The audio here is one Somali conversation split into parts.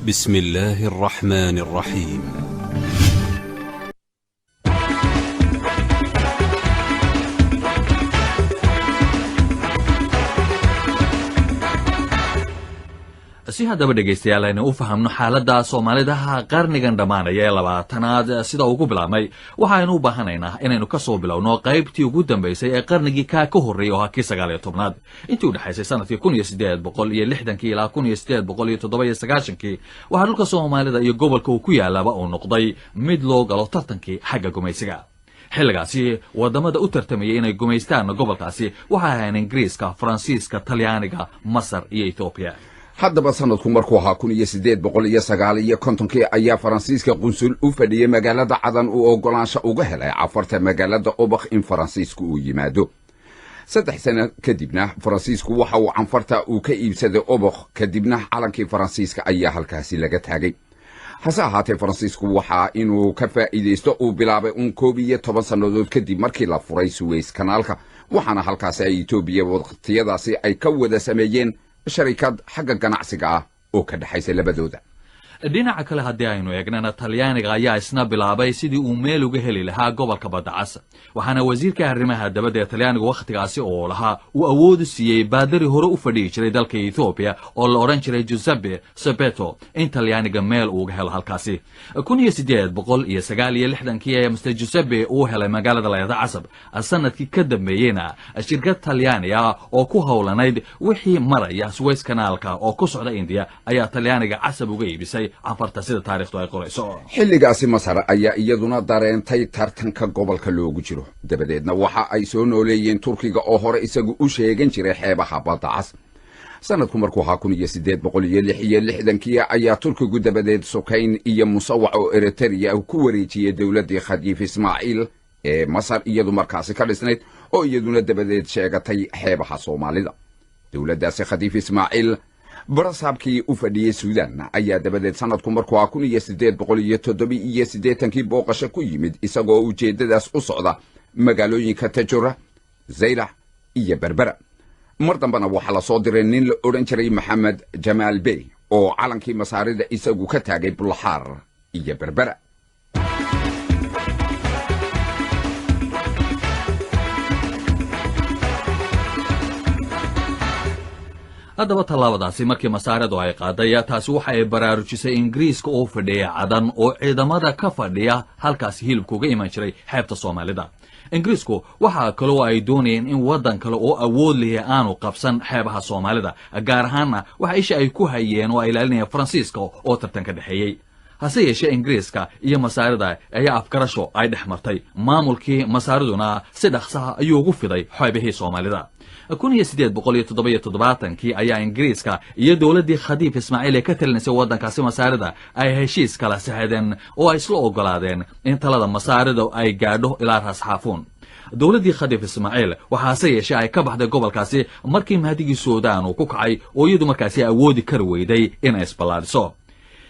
بسم الله الرحمن الرحيم. Si haddaba, dhegaystayaal, aynu u fahamno xaaladda Soomaalidaha qarnigan dhammaanaya ee 20aad sida ugu bilaabmay, waxaynu u baahanaynaa inaynu ka soo bilowno qaybtii ugu dambaysay ee qarnigii kaa ka horreeyey, oo ahaa kii 19aad. Intii u dhexaysay sanadkii 1860kii ilaa 1897kii, waxaa dhulka Soomaalida iyo gobolka uu ku yaalaba uu noqday mid loo galo tartankii xagga gumaysiga. Xilligaasi wadamada u tartamayay inay gumaystaan gobolkaasi waxay ahayn Ingiriiska, Faransiiska, Talyaaniga, Masar iyo Ethoobiya. Haddaba sanadku markuu ahaa 1859kii ayaa Faransiiska qunsul u fadhiyey magaalada Cadan uu oggolaansho uga helay Cafarta magaalada Obakh in Faransiisku uu yimaado. 3 sano kadibna Faransiisku waxa uu Canfarta uu ka iibsaday Obakh, kadibna calankii Faransiiska ayaa halkaasi laga taagay. Hase ahaatee, Faransiisku waxaa inuu ka faa'iidaysto uu bilaabay uun 11 sannadood kadib markii la furay Suweys Kanaalka, waxaana halkaasi ay Etoobiya waqtiyadaasi ay ka wada sameeyeen sharikad xagga ganacsiga ah oo ka dhexaysa labadooda. Dhinaca kale haddii aynu eegnana, Talyaaniga ayaa isna bilaabay sidii uu meel uga heli lahaa gobolka Badda Cas, waxaana wasiirka arrimaha dabadda ee Talyaanigu wakhtigaasi oo lahaa uu awood siiyey baadari hore u fadhiyi jiray dalka Ethoobiya oo la odhan jiray Giuseppe Sabeto in Talyaaniga meel uuga helo halkaasi. 1869kii ee Mister Giuseppe uu helay magaalada layada Casab. Sanadkii ka dambeeyeyna shirkad Talyaaniga oo ku howlanayd wixii maraya Suways Kanaalka oo ku socda Indiya ayaa Talyaaniga Casab uga iibisay Canfarta, sida taarikhdu ay qorayso. Xilligaasi Masar ayaa iyaduna dareentay tartanka gobolka loogu jiro, dabadeedna waxa ay soo nooleeyeen Turkiga oo hore isagu u sheegan jiray xeebaha Badda Cas. Sanadku markuu ahaa 1866kii ayaa Turkigu dabadeed Sukayn iyo Musawac oo Eritrea ku wareejiyey dowladdii Khadiif Ismaaciil ee Masar iyadu markaasi ka dhisnayd, oo iyaduna dabadeed sheegatay xeebaha Soomaalida. Dowladdaasi Khadiif Ismaaciil barasaabkii u fadhiyey Suudan ayaa dabadeed sanadku markuu ahaa 1887kii booqasho ku yimid, isagoo ujeeddadaas u socda magaalooyinka Tajura, Zaylac iyo Berbera. Mar dambena waxaa la soo diray nin la odhan jiray Maxamed Jamaal Bey oo calankii Masaarida isagu ka taagay Bulaxaar iyo Berbera. Haddaba tallaabadaasi markii Masaaridu ay qaaday, taasi waxa ay baraarujisay Ingiriiska oo fadhiya Cadan oo ciidamada ka fadhiya halkaasi hilibka uga iman jiray xeebta Soomaalida. Ingiriisku waxaa kaloo ay doonayeen in waddan kale oo awood lihi aanu qabsan xeebaha Soomaalida, gaar ahaanna waxa isha ay ku hayeen oo ay ilaalinayeen Faransiiska oo tartan ka dhexeeyey. Hase yeeshee, Ingiriiska iyo Masaarida ayaa afgarasho ay dhex martay, maamulkii Masaariduna si dhaqsaha ayuu ugu fiday xeebihii Soomaalida. 1877kii ayaa Ingiriiska iyo dowladdii Khadiif Ismaaciil ee ka talinaysay waddankaasi Masaarida ay heshiis kala saxedeen oo ay isla ogolaadeen in talada Masaarida ay gaadho ilaa Raasxaafuun. Dowladdii Khadiif Ismaaciil waxaase yeeshee ay ka baxday gobolkaasi markii Mahdigii Suudaan uu ku kacay, oo iyadu markaasi awoodi kari weyday inay isballaadhiso.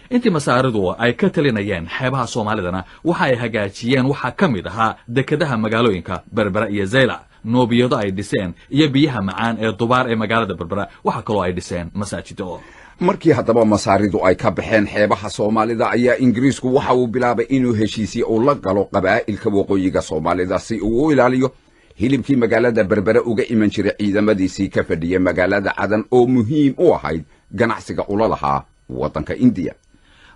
Intii Masaaridu ay ka talinayeen xeebaha Soomaalidana waxa ay hagaajiyeen waxaa ka mid ahaa dekedaha magaalooyinka Berbera iyo Zaylac, noobiyado ay dhiseen iyo biyaha macaan ee Dubaar ee magaalada Berbera. Waxaa kaloo ay dhiseen masaajido. Markii haddaba Masaaridu ay ka baxeen xeebaha Soomaalida ayaa Ingiriisku waxa uu bilaabay inuu heshiisye uu la galo qabaa'ilka waqooyiga Soomaalida si uu u ilaaliyo hilibkii magaalada Berbere uga iman jiray ciidamadiisii ka fadhiya magaalada Cadan oo muhiim u ahayd ganacsiga ula lahaa waddanka Indiya.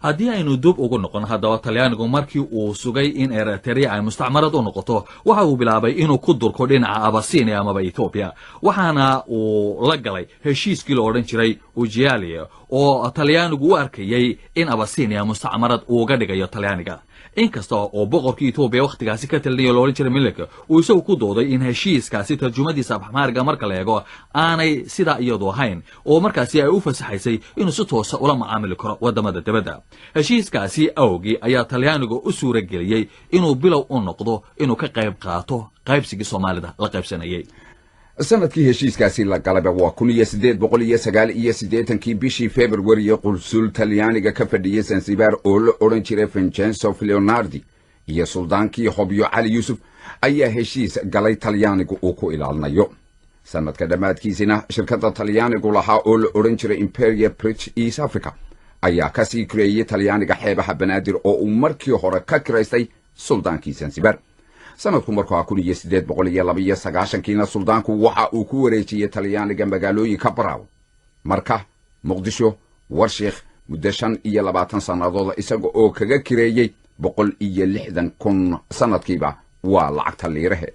Haddii aynu dub ugu noqon haddaba, Talyaanigu markii uu sugay in Eritrea ay mustacmarad u noqoto, waxa uu bilaabay inuu ku durko dhinaca Abasinia amaba Ethoobiya, waxaana uu la galay heshiiskii la odhan jiray Ujialia oo Talyaanigu u arkayey in Abasinia mustacmarad uuga dhigayo Talyaaniga, inkasta oo boqorkii Etoobiya wakhtigaasi ka talinaya la odhan jiray Milik uu isagu ku dooday in heshiiskaasi tarjumadiisa Afxmaariga marka la eego aanay sidaa iyadu ahayn, oo markaasi ay u fasaxaysay inuu si toosa ula macaamili karo wadamada dibadda. Heshiiskaasi awgii ayaa Talyaanigu u suura geliyey inuu bilow u noqdo inuu ka qayb qaato qaybsigii Soomaalida la qaybsanayay. Sanadkii heshiiskaasi la galaba waa 1889kii, bishii Februariye qunsul Talyaaniga ka fadhiyey Sansibar oo la odhan jiray Vincenzo Leonardi iyo suldaankii Hobyo Cali Yuusuf ayaa heshiis galay Talyaanigu uu ku ilaalinayo. Sanadka dhammaadkiisina shirkadda Talyaanigu lahaa oo la odhan jiray Imperial Bridge East Africa ayaa ka sii kireeyey Talyaaniga xeebaha Banaadir oo uu markii hore ka kiraystay suldaankii Sansibar. Sanadku markuu ahaa 1892-kiina suldaanku waxa uu ku wareejiyey Talyaaniga magaalooyinka Baraaw, Marka, Muqdisho, Warshiikh muddo 25 sannadood, isaga oo kaga kireeyey 160,000 sanadkiiba, waa lacagta liirahe.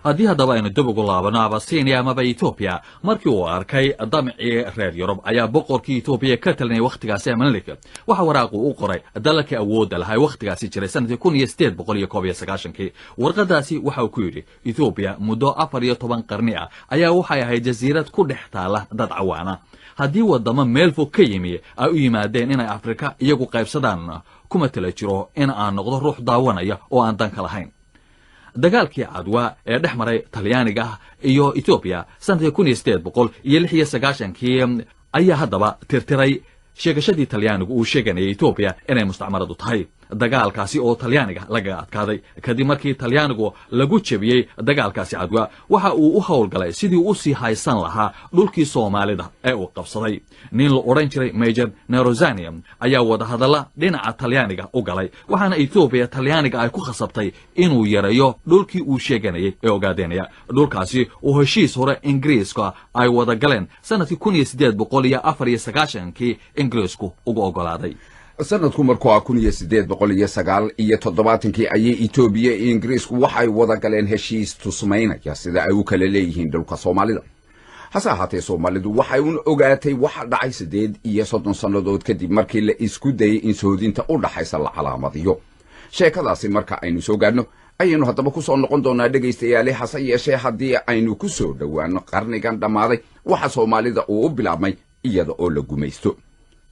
Haddii haddaba aynu dib ugu laabano Abasinia amaba Etoobiya, markii uu arkay damcii reer Yurub ayaa boqorkii Etoobiya ka talinayay wakhtigaasi, Amanilik, waxa waraaqu u qoray dalalkii awoodda lahaa wakhtigaasi jiray sanadkii 1891-kii. Warqadaasi waxa uu ku yidhi: Etoobiya muddo 14 qarni ah ayaa waxay ahayd jasiirad ku dhex taala dad cawaana. Haddii waddamo meel fog ka yimi ay u yimaadeen inay Afrika iyagu qaybsadaan, kuma tala jiro in aan noqdo ruux daawanaya oo aan danka lahayn. Dagaalkii Cadwa ee dhex maray Talyaaniga iyo Etoobiya sanadkii 1896-kii ayaa haddaba tirtiray sheegashadii Talyaanigu uu sheeganayay Etoobiya inay mustacmaradu tahay. Dagaalkaasi oo Talyaaniga lagaga adkaaday kadib markii Talyaanigu lagu jebiyey dagaalkaasi Cadwa, waxa uu u howlgalay sidii u sii haysan lahaa dhulkii Soomaalida ee uu qabsaday. Nin la odhan jiray Major Nerozania ayaa wadahadalla dhinaca Talyaaniga u galay, waxaana Etoobiya Talyaaniga ay ku khasabtay inuu yareeyo dhulkii uu sheeganayay ee Ogaadenaya, dhulkaasi oo heshiis hore Ingiriiska ay wada galeen sanadkii 1894-kii Ingiriisku ugu ogolaaday. Sanadku markuu ah 1879-kii ayay Etoobiya iyo Ingiriisku waxay wada galeen heshiis tusmaynaya sida ay u kala leeyihiin dhulka Soomaalida. Hase ahaatee, Soomaalidu waxay un ogaatay waxa dhacay 38 sannadood kadib, markii la isku dayey in soodinta u dhaxaysa la calaamadiyo. Sheekadaasi marka aynu soo gaadhno ayaynu haddaba ku soo noqon doonaa, dhegaystayaale. Hase yeeshee, haddii aynu ku soo dhowaano qarnigan dhammaaday, waxa Soomaalida uu u bilaabmay iyada oo la gumaysto.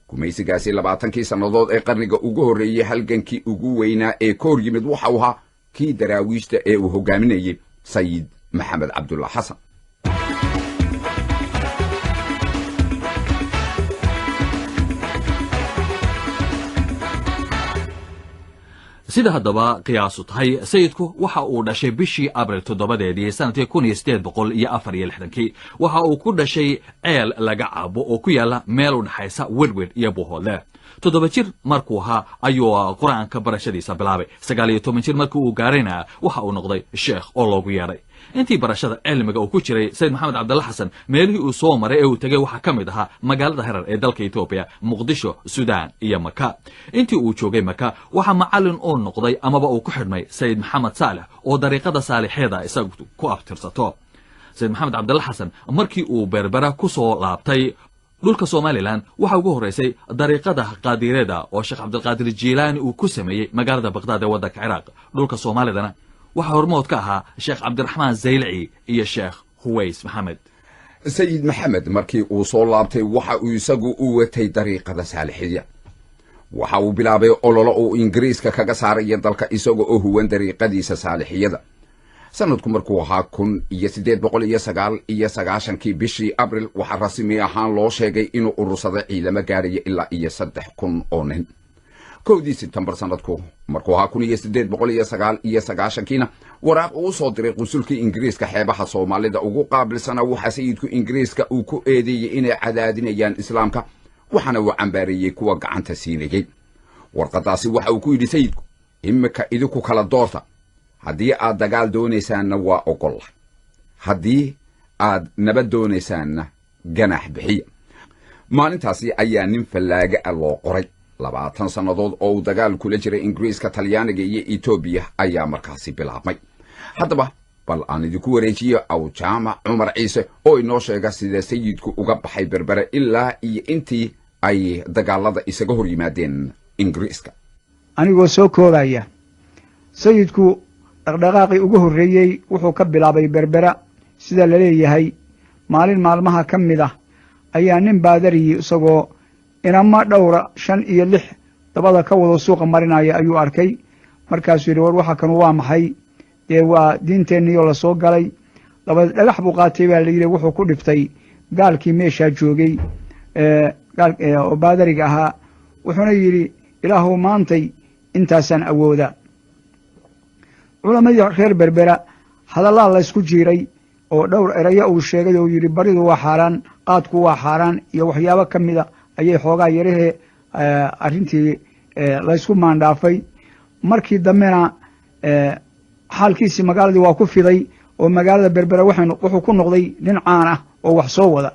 Gumaysigaasi 20-kii sannadood ee qarniga ugu horreeyey, halgankii ugu weynaa ee ka hor yimid waxa uu ahaa kii Daraawiishta ee uu hogaaminayey Sayid Maxamed Cabdulla Xasan. Sida haddaba qiyaasu tahay, sayidku waxa uu dhashay bishii Abril 7-deedii sanadkii 1864-kii. Waxa uu ku dhashay ceel laga cabo oo ku yaala meel u dhexaysa Wedwed iyo Buuhoodle. 7 jir markuu ahaa ayuu Qur-aanka barashadiisa bilaabay. 19 jir markii uu gaarayna waxa uu noqday sheekh oo loogu yeedhay. Intii barashada cilmiga uu ku jiray Sayid Maxamed Cabdalla Xasan, meelihii uu soo maray ee uu tegey waxaa ka mid ahaa magaalada Herar ee dalka Etoobiya, Muqdisho, Suudaan iyo Maka. Intii uu joogay Maka waxaa macallin uu noqday amaba uu ku xidhmay Sayid Maxamed Saalex oo dariiqada saalixeeda isagu ku abtirsato. Sayid Maxamed Cabdalla Xasan markii uu Berbera ku soo laabtay dhulka Somalilan, waxaa ugu horraysay dariiqada Qaadireeda oo Sheekh Cabdilqaadir Jiilaani uu ku sameeyey magaalada Baqdaad ee waddanka Ciraaq. Dhulka Soomaalidana waxaa hormood ka ahaa Sheekh Cabdiraxmaan Zaylci iyo Sheekh Huways Maxamed. Sayid Maxamed markii uu soo laabtay waxa uu isagu u watay dariiqada Saalixiya. Waxa uu bilaabay ololo uu Ingiriiska kaga saaraya dalka, isaga oo huwan dariiqadiisa Saalixiyada. Sanadku markuu ahaa 1899-kii bishii Abril, waxaa rasmi ahaan loo sheegay inuu urursaday ciidamo gaaraya ilaa iyo 3000 oo nin. 1-dii Sebtembar sanadku markuu ahaa 1899-kiina, waraaq uu soo diray qunsulkii Ingiriiska xeebaha Soomaalida ugu qaabilsana, waxaa sayidku Ingiriiska uu ku eedeeyey inay cadaadinayaan Islaamka, waxaana uu cambaareeyey kuwa gacanta siinayey. Warqadaasi waxa uu ku yidhi sayidku: "Iminka idinku kala doorta. Haddii aad dagaal doonaysaanna waa ogolla, haddii aad nabad doonaysaanna ganaax bixiya." Maalintaasi ayaa nin fallaaga ah loo qoray. 20 sannadood oo uu dagaal kula jiray Ingiriiska, Talyaaniga iyo Etoobiya ayaa markaasi bilaabmay. Haddaba bal aan idinku wareejiyo Aw Jaamac Cumar Ciise oo inoo sheega sida sayidku uga baxay Berbere ilaa iyo intii ay dagaalada isaga hor yimaadeen Ingiriiska. Anigoo soo koobaya, sayidku dhaqdhaqaaqii ugu horreeyey wuxuu ka bilaabay Berbera. Sida la leeyahay, maalin maalmaha ka mid ah ayaa nin baadariyi isagoo inama dhowra, shan iyo lix, dabada ka wado suuqa marinaya ayuu arkay. Markaasuu yidhi: "War, waxa kanu waa maxay?" Dee waa diinteenniyoo la soo galay. Dabadeed dhagax buu qaatay baa la yidhi, wuxuu ku dhiftay gaalkii meeshaa joogay oo baadariga ahaa, wuxuuna yidhi: "Ilaahuw, maantay intaasaan awooda." Culamadii reer Berbera hadallaa laysku jiiray oo dhowr erayo uu sheegay oo yidhi baridu waa xaaraan, qaadku waa xaaraan iyo waxyaabo ka mida ayay xoogaa yarahee arrintii laysku maandhaafay. Markii dambena xaalkiisii magaaladii waa ku fiday oo magaalada Berbera wuxuu ku noqday nin caan ah oo wax soo wada.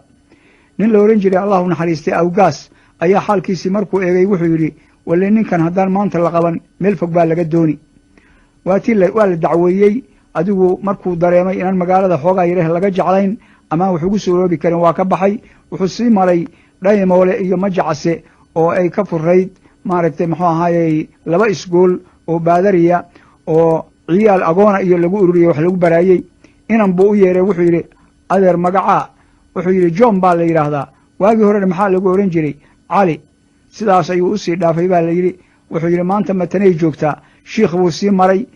Nin la ohan jiray, Allahu naxariistay, Awgaas ayaa xaalkiisii markuu eegay wuxuu yidhi, walle ninkan haddaan maanta la qaban meel fog baa laga dooni. Waatii waa la dacweeyey. Adigu markuu dareemay inaan magaalada xoogaa yareh laga jeclayn amaan wax ugu soo roobi karin, waa ka baxay. Wuxuu sii maray Dhaymoole iyo Majacase oo ay ka furayd, maaragtay, muxuu ahaayey, laba isgool oo baadariya oo ciyaal agoona iyo lagu ururiyey, wax lagu baraayey. Inan buu u yeeray. Wuxuu yidhi, adeer, magacaa? Wuxuu yidhi, John baa la yidhaahdaa. Waagii horena maxaa lagu ohan jiray? Cali. Sidaas ayuu usii dhaafay baa la yidhi. Wuxuu yidhi, maanta matanay joogtaa. Shiikh buu sii maray.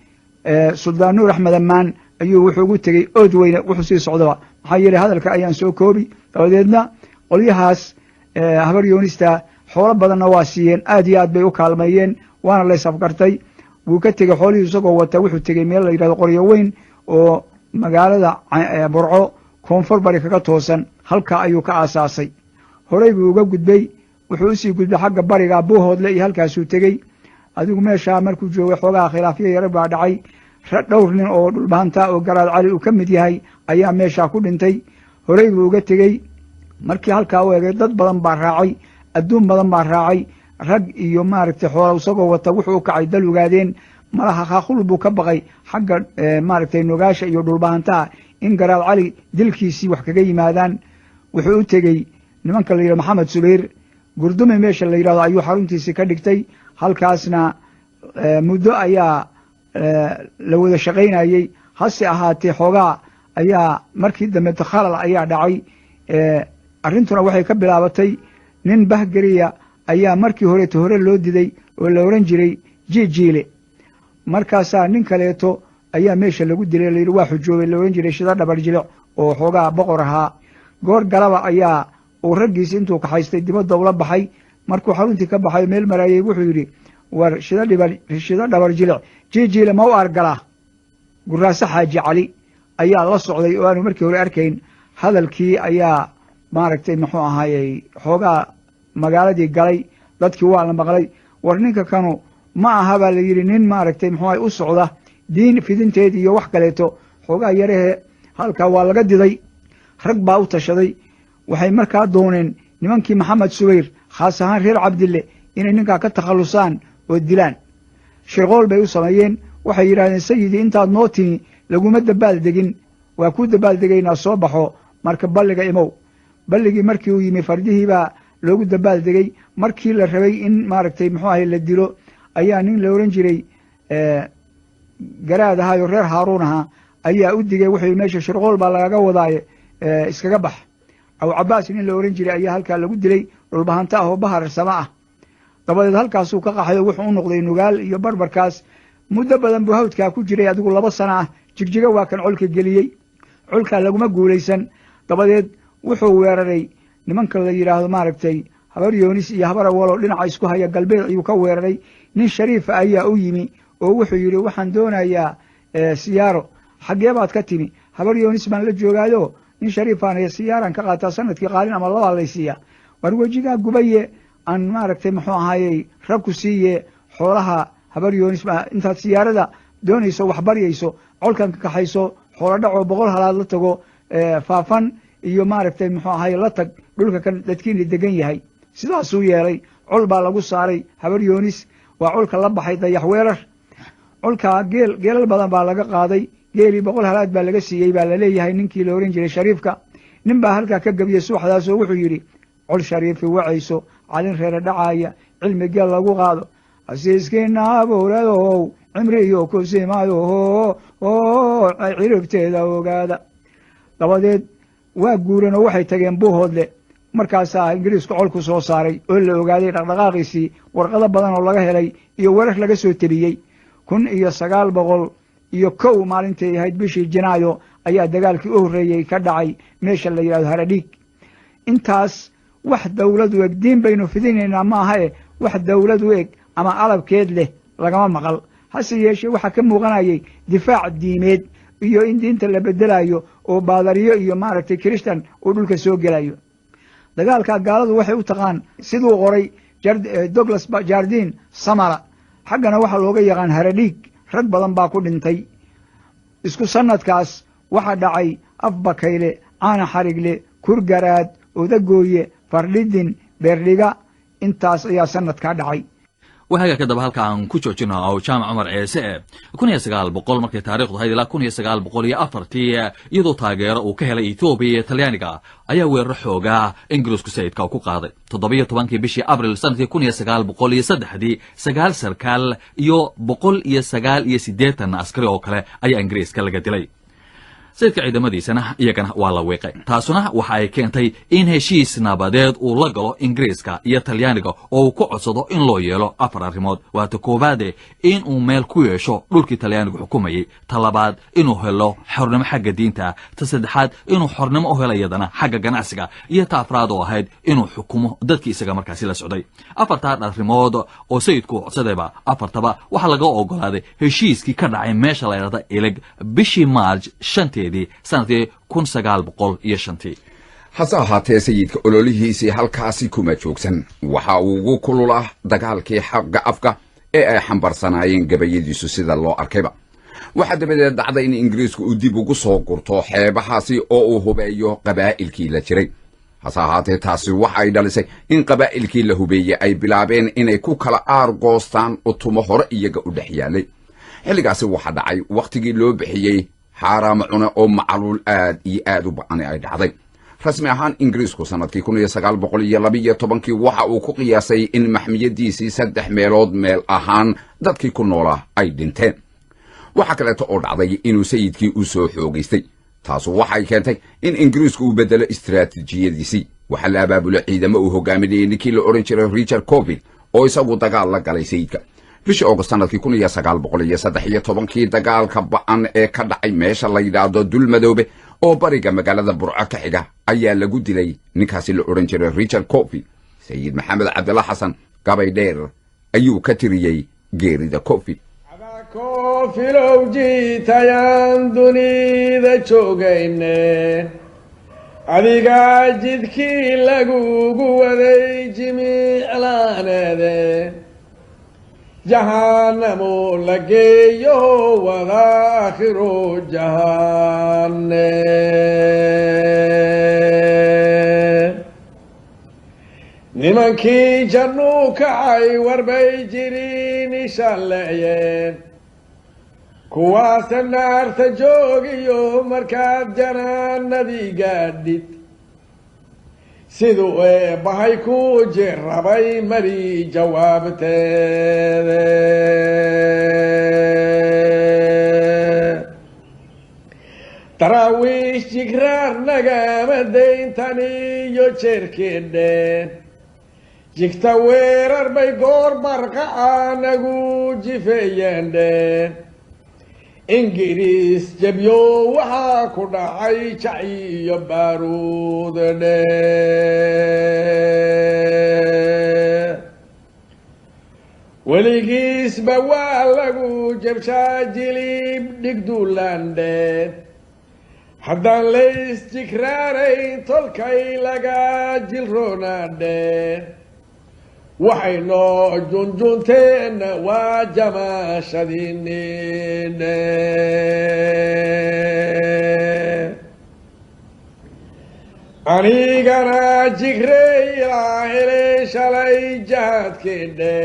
Suldaan Nuur Axmed Ammaan ayuu wuxuu ugu tegey ood weyne. Wuxuu sii socdaba, maxaa yeeley hadalka ayaan soo koobi. Dabadeedna qolyahaas Habar Yoonista xoolo badanna waa siiyeen, aad iyo aad bay u kaalmeeyeen, waana lays afgartay. Wuu ka tegey xoolihii isagoo wata. Wuxuu tegey meel la yidhahdo Qoryo Weyn oo magaalada Burco koonfur bari kaga toosan. Halkaa ayuu ka aasaasay. Horey buu uga gudbay. Wuxuu usii gudbay xagga bariga, Buuhoodle iyo halkaasuu tegey. Adigu meeshaa markuu joogay xoogaha khilaafyo yaro baa dhacay. Dhowr nin oo Dhulbahanta oo Garaad Cali uu ka mid yahay ayaa meeshaa ku dhintay. Horey buu uga tegey. Markii halkaa u egay, dad badan baa raacay, adduun badan baa raacay, rag iyo, maaragtay, xoola isagoo wata wuxuu u kacay dal Ogaadeen. Malaha khaaqul buu ka baqay xagga, maaragtay, Nogaasha iyo Dhulbahantaha in Garaad Cali dilkiisii wax kaga yimaadaan. Wuxuu u tegey nimanka la yidhahdo Maxamed Subayr. Gurdume meesha la yidhahdo ayuu xaruntiisii ka dhigtay. Halkaasna muddo ayaa la wada shaqaynayey. Hase ahaatee xoogaa ayaa markii dambe khalal ayaa dhacay. Arrintuna waxay ka bilaabatay nin Bahgeriya ayaa markii horeeto hore loo diday oo la ohan jiray Jiijiile. Markaasaa nin kaleeto ayaa meesha lagu dilay, layidhi waa xujoobay, la ohan jiray Shida Dhabar Jilic oo xoogaa boqor ahaa. Goor galaba ayaa uu raggiisi intuu kaxaystay dibadda ula baxay. Markuu xaruntii ka baxay, meel maraayey, wuxuu yidhi, war Shida Dhabar Jilic Jiijiile ma u argalaa? Guraase Xaaji Cali ayaa la socday oo aanu markii hore arkayn. Hadalkii ayaa, maaragtay, muxuu ahaayey, xoogaa magaaladii galay. Dadkii waa la maqlay. War ninka kanu ma aha baa la yidhi nin, maaragtay, muxuu ahay, u socda diin fidinteed iyo wax kaleeto. Xoogaa yarahee halkaa waa laga diday. Rag baa u tashaday. Waxay markaa dooneen nimankii Maxamed Subayr, khaas ahaan reer Cabdille, inay ninkaa ka takhallusaan oo dilaan. Shirqool bay u sameeyeen. Waxay yidhahdeen, sayidii, intaad noo timi laguma dabaal degin, waa kuu dabaal degaynaa, soo baxo marka balliga imow. Balligii markii uu yimi, fardihii baa loogu dabaal degay. Markii la rabay in, maaragtay, muxuu ahay, la dilo ayaa nin la ohan jiray Garaad ahaayo reer Haaruun ahaa ayaa u digay. Wuxuu yidhi, meesha shirqool baa lagaga wadaaye, iskaga bax. Aw Cabaas nin la ohan jiray ayaa halkaa lagu dilay, Dhulbahanta ah oo Baharsama ah. Dabadeed halkaasuu ka qaxay oo wuxuu u noqday Nugaal iyo barbarkaas. Muddo badan buu hawdkaa ku jiray, adigu 2 sano ah. Jigjiga waa kan colka geliyey. Colkaa laguma guulaysan. Dabadeed wuxuu weeraray nimanka la yidhaahdo, maaragtay, Habar Yoonis iyo Habar Awaloo dhinaca isku haya. Galbeed ayuu ka weeraray. Nin shariifa ayaa u yimi oo wuxuu yidhi, waxaan doonayaa siyaaro. Xaggee baad ka timi? Habar Yoonis baan la joogaayo, nin shariifaan iyo siyaaraan ka qaataa sanadkii, qaalin ama labaa laysiiya. War wejigaa gubaye, aan, maaragtay, muxuu ahaayey, rag ku siiye xoolaha Habar Yoonis baa intaad siyaarada doonayso, wax baryayso, colkan ka kaxayso, xoolo dhacoo 100 halaad la tago Faafan iyo, maaragtay, muxuu ahaye, la tag dhulka kan dadkiina degan yahay. Sidaasuu yeelay. Col baa lagu saaray Habar Yoonis. Waa colka la baxay Dayax Weerar. Colkaa geel geelal badan baa laga qaaday. Geelii 100 halaad baa laga siiyey baa laleeyahay ninkii la ohan jiray shariifka. Nin baa halkaa ka gebiyey subaxdaasoo wuxuu yidhi, col shariifi wacayso, calin reere dhacaaya, cilmi geel lagu qaado, casiiskiina abuuradow, cimri iyo kusimaayo, ciribteeda ogaada. Dabadeed waa guuran oo waxay tageen Buuhoodle. Markaasaa Ingiriisku colku soo saaray oo la ogaaday dhaqdhaqaaqiisii, warqado badan oo laga helay iyo warar laga soo teliyey. 1901 maalintay ahayd bishii Janaayo ayaa dagaalkii u horreeyey ka dhacay meesha la yidhahdo Haradhiig. Intaas wax dawlad u eg, diin baynu fidinaynaa ma aha e, wax dawlad u eg ama alabkeed leh lagama maqal. Hase yeeshee, waxaa ka muuqanayay difaac diimeed iyo in diinta la bedelayo oo baadariyo iyo maaragtay Christian uu dhulka soo gelayo. Dagaalka gaaladu waxay u taqaan, siduu qoray Douglas Jardine, Samara. Xaggana waxaa looga yaqaan Haradhiig. Rag badan baa ku dhintay. Isku sanadkaas waxaa dhacay Afbakayle, Caana Xarigle, Kurgaraad, Odagooye, Fardhidin, Beerdhiga. Intaas ayaa sanadkaa dhacay. Wahaga kadaba halka aan ku joojino oo Jaamac Cumar Ceese e 1900 markay taarikhdu ahayd ilaa 1904-tii, iyadoo taageero uu ka helay Etoobiya iyo Talyaaniga, ayaa weeraro xoogaa Ingiriisku sayidka ku qaaday. 17-kii bishii Abril sanadkii 1903-dii, sagaal sarkaal iyo 189 askari oo kale ayaa Ingiriiska laga dilay. Sayidka ciidamadiisana iyagana waa la wiiqay. Taasuna waxa ay keentay in heshiis nabadeed uu la galo Ingiriiska iyo Talyaaniga oo uu ku codsado in loo yeelo afar arrimood. Waata koowaade, in uu meel ku yeesho dhulkii Talyaanigu xukumayey; ta labaad, inuu helo xornimo xagga diinta; ta saddexaad, inuu xornimo u helo iyadana xagga ganacsiga; iyo ta afraad oo ahayd inuu xukumo dadkii isaga markaasi la socday. Afartaa arrimood oo sayidku codsadayba, afartaba waxaa laga ogolaaday heshiiskii ka dhacay meesha la yidhahda Ilig bishii Maarj 5-teedii sanadkii 1905-tii. Hase ahaatee, sayidka ololihiisii halkaasi kuma joogsan. Waxa uu ugu kululaa dagaalkii xagga afka ee ay xambarsanaayeen gabayadiisu. Sida loo arkayba, waxaa dabadeed dhacday in Ingiriisku uu dib ugu soo gurto xeebahaasi oo uu hubeeyo qabaa'ilkii la jiray. Hase ahaatee, taasi waxa ay dhalisay in qabaa'ilkii la hubeeyey ay bilaabeen inay ku kala aargoostaan utumo hore iyaga u dhex yaalay. Xilligaasi waxaa dhacay wakhtigii loo bixiyey xaaraamo cune oo macaluul aad iyo aad u ba'ani ay dhacday. Rasmi ahaan, Ingiriisku sannadkii 1912-kii waxa uu ku qiyaasay in maxmiyadiisii saddex meelood meel ahaan dadkii ku noolaa ay dhinteen. Waxaa kaleeto oo dhacday inuu sayidkii u soo xoogaystay. Taasu waxay keentay in Ingiriisku uu beddelo istiraatiijiyadiisii. Waxaa la abaabulay ciidamo uu hogaaminayay ninkii la odhan jiray Richard Corfield oo isagu dagaal la galay sayidka. Bishii August sanadkii 1913-kii, dagaalka ba'an ee ka dhacay meesha la yidhaahdo Dulmadoobe oo bariga magaalada Burco ka xiga ayaa lagu dilay ninkaasi la odhan jiray Richard Corfield. Sayid Maxamed Cabdilla Xasan gabay dheer ayuu ka tiriyey geerida Corfield. Koofilow jiitayaan dunida joogayne, adigaa jidkii lagugu waday jimiclaaneede, jahanamo la geeyo wada akhiro jahane. Nimankii jannuu kacay warbay jirin ishalleeyeen, kuwaase naarta joogiyo markaad janaanadii gaadhid, siduu eebbahay ku jirrabay mari jawaabteede. Daraawiish jigraar nagama dayntan iyo jeerkeedhe, jigta weerar bay goor barqaca nagu jifeeyeendhe. Ingiriis jabyo waxaa ku dhacay jac iyo baaruud dhe. Weligiisba waa lagu jabshaa jilib dhigduulandhe, haddaan lays jigraarayn tolkay laga jilroonaadhe. Waxay noo junjunteenna waa jamaashadiinine. Anigana jigrey ilaa helay shalay jahaadkeedhe,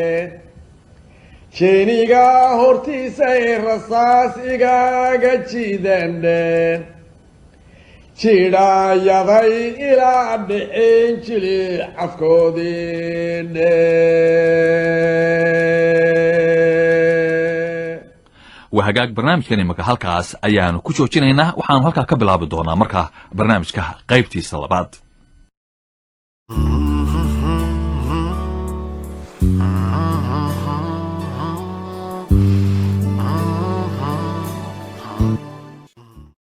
jeeniga hortiisay rasaas igaaga jiidandhe, jidhaayaday ilaa dhicin jili cafkoodii dhe. Waa hagaag, barnaamijkan imaka halkaas ayaanu ku joojinaynaa. Waxaanu halkaa ka bilaabi doonaa markaa barnaamijka qaybtiisa labaad.